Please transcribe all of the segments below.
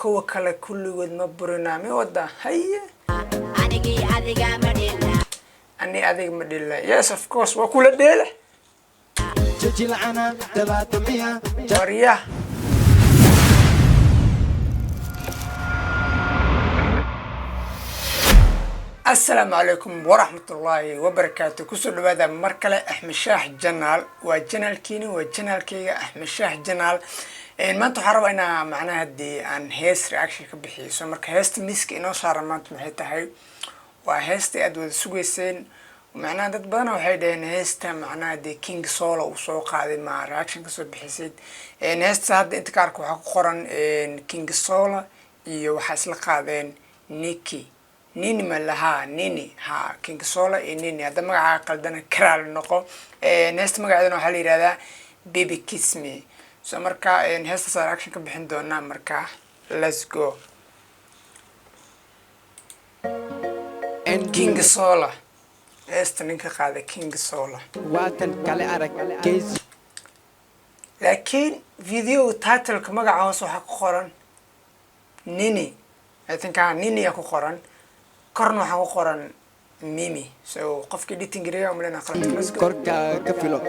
Kuwa kale kulligood ma burinaa. Mi wadaa? Haye. Anigii adiga ma dheelna. Ani adiga ma dheelna. Yes, of course, waa kula dheela. Jilcana jabaatamiya. Warya. Asalaamu calaykum waraxmatullaahi wabarakaatu. Kusoo dhawaada mar kale Axmed Shaax Channel. Waa channelkiini, waa channelkayga Axmed Shaax Channel. Maanta waxaan rabaa inaa macnaha dee aan hees reaction ka bixiyo. So marka heesta miiska inoo saaran maanta maxay tahay? Waa heesta aad wada sugayseen. Macnaha dad badana waxay dhaheen heesta macnaha dee King Solo uu soo qaaday ma reaction kasoo bixisid? Heesta hadda inta ka arka waxaa ku qoran King Solo iyo waxaa isla qaadeen Niki Nini, ma lahaa Nini ha, King Solo iyo Nini. Hadda magacaa qaldana karaal noqo. Heesta magaceedana waxaa la yihahdaa Baby Kiss Me. So marka heestaas reaction ka bixin doonaa. Marka let's go. King Sola, heesta ninka qaada King Sola. Waatan kale arag geesi. Laakiin video titleka magaca hoose waxaa ku qoran Nini. I think ha, Nini aa ku qoran, korna waxaa ku qoran Mimi. So qofkii editing gareeya umalena qalad. Let's go. Korkaa ka filo.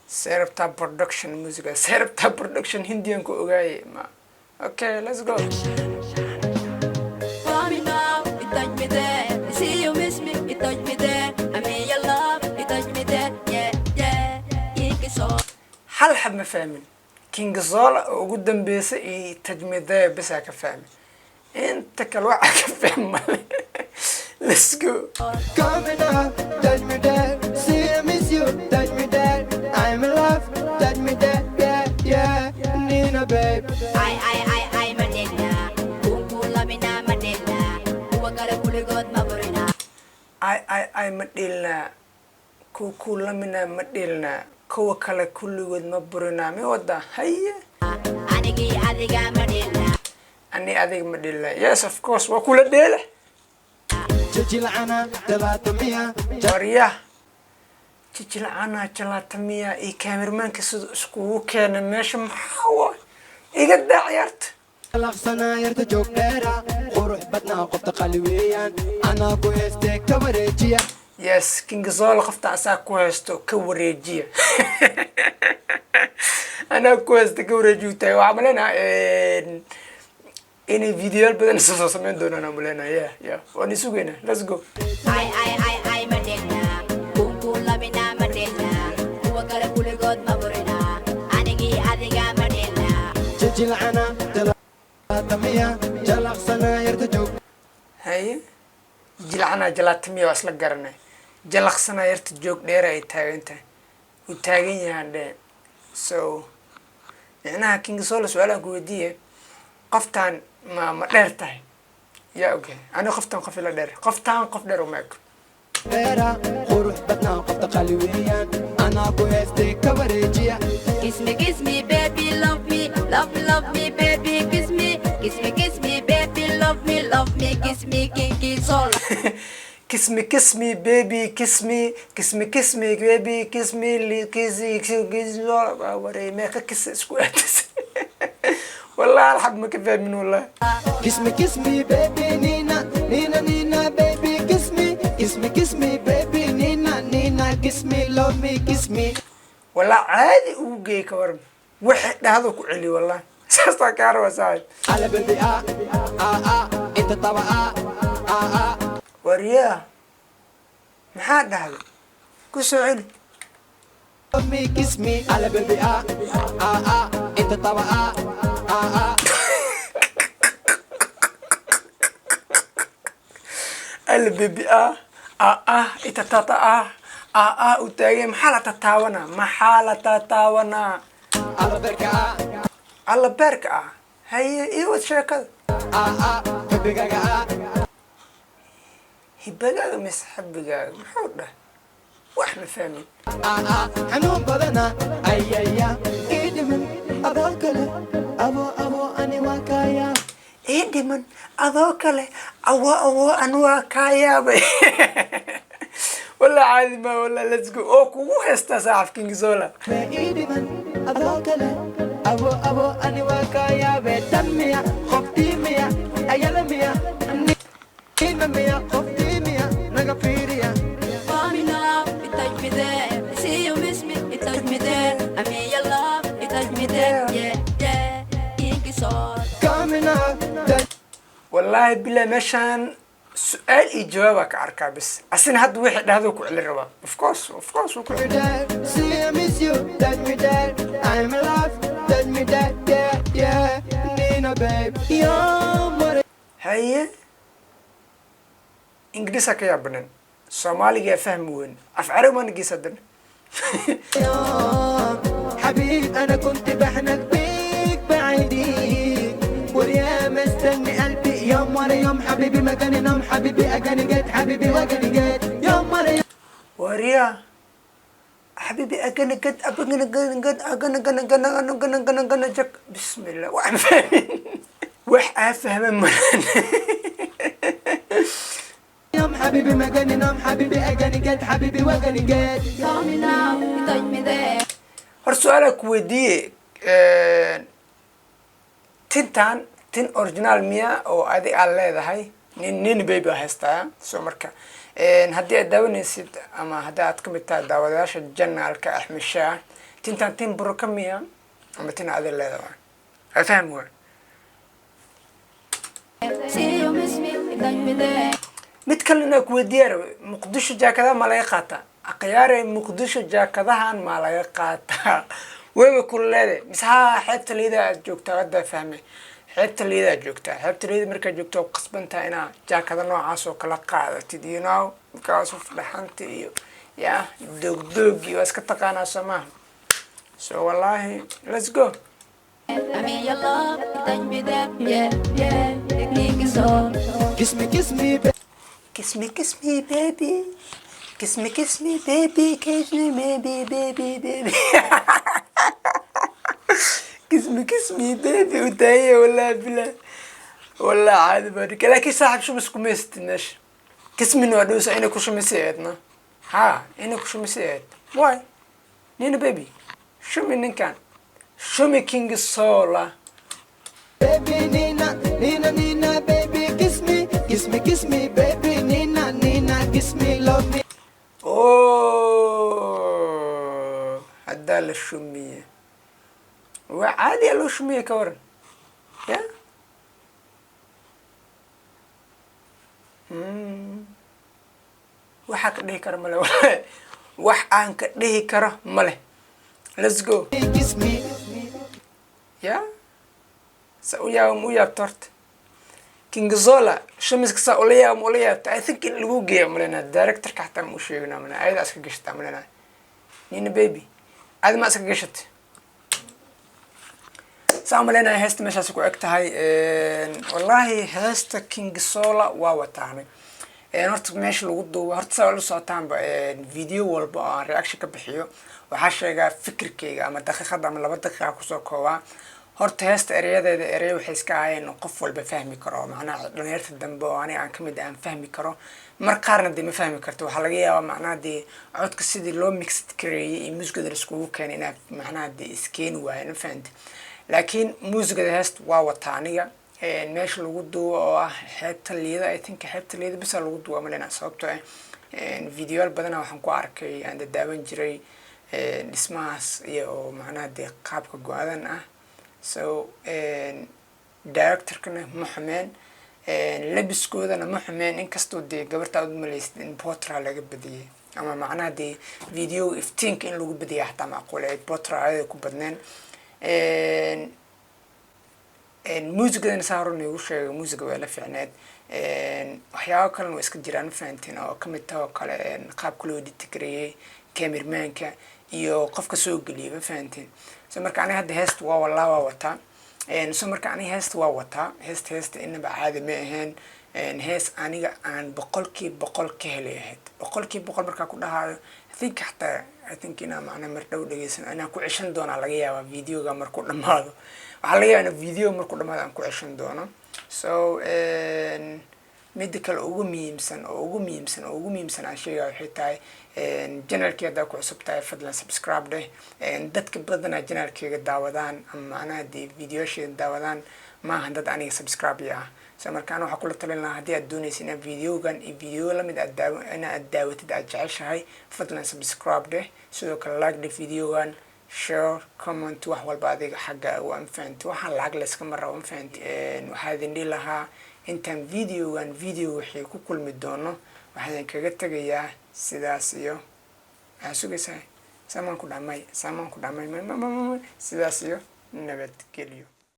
Serapta Production, musica Serapta Production, Hindian ku ogaaye ma. Okay, let's go. For me now, you touch me there. You see you miss me, you touch me there. I mean your love, you touch me there. Yeah. King Solo. Hal xab ma fahmin. King Zola oo ugu dambeysay iyo tajmidee bisaa ka fahmin, inta kale waxaa ka fahmale. Let's go. Coming up, touch me there. See I miss you, touch me there. I'm in love, touch me there. Yeah, Nina babe. Ay, ay, ay, ay, Mandela. Kunkulamina Mandela. Kuwa kale kuligood ma burina. Ay ay ay, ma dhiilnaa? Kuwa ku lamina ma dhiilnaa? Kuwa kale kulligood ma burinaa. Mi wadaa? Haye. Anigii adiga ma dheelna. Ani adiga ma dhiilnaa. Yes, of course, waa kula dheela. Jilcana jabaatamiya. Warya, jijilcana jalaatamiya iyo kaamirmaanka sida iskugu keena meesha maxaa waay? Iga daa ciyaarta. Laqsanaa yarta joog dheera, qurux badnaa qofta qali weeyaan, anaa ku heestee ka wareejiya. Yes, King Zola qofta asaa ku haysto ka wareejiya. Anaa ku haysta ka wareejiya tahay. Waxaa maleynaha inay videoyaal badan isa soo sameyn doonaan aan maleynaha. Yeah, waan isugeynaa. Let's go. Ay, ay, ay, ay, Mandela. Kunkulamina Mandela. Kuwa kale kuligood ma burina. Anigii adiga ma dheelna. Jilcana jalaatamiya, jalaqsanaa yarta joog. Haye, jilcanaa jalaatamiya waa isla garanay. Jalaqsanaa yarta joog dheer ay taagan tahay, uu taagan yahaan dhe. So micnaha King Solo su-aalaan ku weydiiye: qoftaan ma dheer tahay? Yaa ogyahay ani qoftaan qof ila dheer, qoftaan qof dheer uma ego. Dheera, qurux badnaa qofta qali weeyaan, anaa ku heestee ka wareejiya. Kiss me, kiss me, baby, love me, love me, love me, baby, kiss me, kiss me, kiss me, baby, love me, love me, kiss me, Kinky Sola. Kiss me, kiss me, baby, kiss me, kiss me, kiss me, baby, kiss me, kiss kiss. Warey, meeqa kiss isku aadis? Wallahi alxab ma ka fahmin wallahi. Kiss me, kiss me, baby, Nina, Nina, Nina, baby, kiss me, kiss me, kiss me, baby, Nina, Nina, kiss me, love me, kiss me. Walaa caadi ugu geey ka waran, waxay dhahdo ku celi. Wallahi saasaa kaa raba, saaxib. Ala baby, ah ah ah, inta taba, ah ah ah. Waryaa, maxaa dhahday? Ku soo celi. Love me, kiss me, ala baby, ah ah ah, inta taba, ah ah ah. Ala baby, ah ah ah, itatata, ah ah ah, u taagay. Maxaa la tataawanaa? Maxaa la tataawanaa? Ala berka, ah. Alla beerka ah. Haye, ii wad sheekada. Ah ah, xubigaaga, ah. Hibagaaga mise xabigaaga? Muxuu dhah? Wax ma fahmin. Ah ah, xanuun badana, ayaya, ii dhiman adoo kale, abo abo, ani waa kaaya. Ii dhiman adoo kale, awo awo, an waa kaa yaabay. Wallah caadi ma. Wallah, let's go. Oo kugu haystaa saaxib King Zola. Ii dhiman adoo kale, abo abo, ani waa kaa yaabe, damiya. Wallaahi bilah, meeshaan su-aal iyo jawaabaa ka arkaa bis. Asina hadda wixii dhahdo ku celin rabaa. Of course, of course, wuu ku celin. Dad, see I miss you, touch me dad, I'm in love, touch me dad, yeah, Nina babe, you're Haye, Ingiriisaa ka yaabanen, Soomaaligaa fahmi weyn, af Carabi maana gees haddana. حبيب، انا كنت بحلم بيك بعيدي، واليوم مستني قلبي يوم ورا يوم. حبيبي مكاني نوم، حبيبي اجاني جيت، حبيبي واجاني جيت يوم ورا يوم. Waryaa xabiibi, agana gad abagana gana gad agana gana gana gana gana gana gana jak. Bismillah, wax ma fahmin, wax aa fahman malan. يوم حبيبي مكاني نوم، حبيبي اجاني جيت، حبيبي واجاني جيت. Call me now, you touch me there. Hor su-aalaa ku weydiiye: tintan tin original miya oo adi aad leedahay? Nin baby aa haystaa. So marka haddii aad daawanaysid ama haddii aad kamid tahay daawadayaasha channelka Axmed Shaah, tintan tin buroka miya ama tin adi leedahay? Ha fahmi waay. See you miss me, you touch me there. Mid kale inaa ku weydiiyaa rabe: Muqdisho jaakadaha ma laga qaataa? Akhyaare, Muqdisho jaakadahan ma laga qaataa? Wayba kululeede mise haa, xeebta Liida aad joogtaa hadda, fahme. Xeebta Liida aad joogtaa. Xeebta Liida markaad joogto oo qasbantaha inaa jaakada noocaas oo kala qaadatid, because of dhaxanta iyo ya doogdoog iyo waa iska taqaanaa, soo maaha? So wallahi, let's go. I mean your love, you touch me there. Yeah, the king is all. Kiss me, kiss me. Kiss me, kiss me, baby. Kiss me, kiss me, baby. Kiss me, baby, baby, baby. Kiss me, kiss me, baby. Utaye, wallahi billah. Wallahi caadi baa. Laakiin saaxib, shumis kuma haysatid meesha. Kiss me waa dhowsa inay ku shumisay eedna. Ha, inay ku shumisay eed. Why? Nina baby. Shumi ninkan. Shumi King Sola. Baby Nina, Nina, Nina, baby, kiss me, kiss me, kiss me, baby Nina, Nina, kiss me, love me. Oh, haddaa la shumiye, waa caadi aa loo shumiye. Ka waran ya? Waxaa ka dhihi kara male, wax aan ka dhihi karo male. Let's go. Kiss me. Ya sa u yaaba, ma u yaabta horta Kingazola shumiska? Saa ula yaaba, ma ula yaabta? I think in lagu geeya malena. Directorka xataa ma u sheegina malena, ayada iska gashataa malena. Nina baby, aad ma iska gashatay? Saa umaleynaya heesta meeshaas ku eg tahay. Wallahi heesta Kingazola waa wataanay. Horta meesha lagu duubo, horta saa la socotaanba, video walba oo aan reaction ka bixiyo waxaa sheegaa fikirkayga ama daqiiqad ama 2 daqiiqa kusoo koobaa. Horta heesta ereyadeeda ereyo waxay iska ahaayeen qof walba fahmi karo, macnaha dhalinyarta dambe oo aniga aan kamid aan fahmi karo. Mar qaarna dee ma fahmi karto. Waxaa laga yaabaa macnaha dee codka sidii loo mixed gareeyay iyo muusigada laiskugu keenay inaa macnaha dee iskeeni waayo, ma fahanti? Laakiin muusigada heesta waa wataa aniga. Meesha lagu duubo oo ah xeebta Liida, I think xeebta Liida bisa lagu duuba malena, sababtoo ah videoyaal badana waxaan ku arkay aan dadaawan jiray dhismahaas iyo oo macnaha dee qaabka go-aadan ah. So directorkana ma xumeen, labiskoodana ma xumeen, inkastoo dee gabarta aad umaleysid in botra laga badiyay ama macnaha dee video iftiinka in lagu badiyay xataa macquul ahayd, botra ayada ku badneen. Muusigadana saa hore noogu sheegay, muusiga waa la fiicneed. Waxyaabo kalena waa iska jiraan, ma fahanteen? Oo kamid taha oo kale qaabka loo edit gareeyay, cameramanka iyo qofka soo geliyay, ma fahanteen? So marka aniga hadda heesta waa walaa waa wataa. So marka aniga heesta waa wataa. Heesta inaba caadi ma ahayn. Hees aniga aan 100% ka helay ahayd. 100% markaa ku dhahaayo, I think xataa, I think inaa macnaa mar dhow dhegeysan, inaan ku ceshan doonaa laga yaabaa. Videoga markuu dhamaado waxaa laga yaabaa in video markuu dhamaado aan ku ceshan doono. So mida kale ugu muhiimsan oo ugu muhiimsan oo ugu muhiimsan aan sheegaya waxay tahay, channelkii haddaa ku cusub tahay, fadlan subscribe dheh. Dadka badanaa channelkeyga daawadaan ama macnaha dee videoyasheeda daawadaan maaha dad aniga subscribe ah. So marka ana waxaa kula talin lahaa, haddii aad dooneysa inaad videogan iyo video lamid aad daaw in aad daawatid aad jeceshahay, fadlan subscribe dheh. Sidoo kale like dheh videogan. share, comment, wax walba adiga xagga waa, mafahanti? Waxaan lacag layskama rabo, mafahanti? Waxaa idin dhihi lahaa, intaan videogan video wixii ku kulmi doono, waxaa idin kaga tegayaa sidaas iyo, maxaa sugaysaa? Saamaan ku dhamay, saamaan ku dhamay, sidaas iyo nabadgelyo.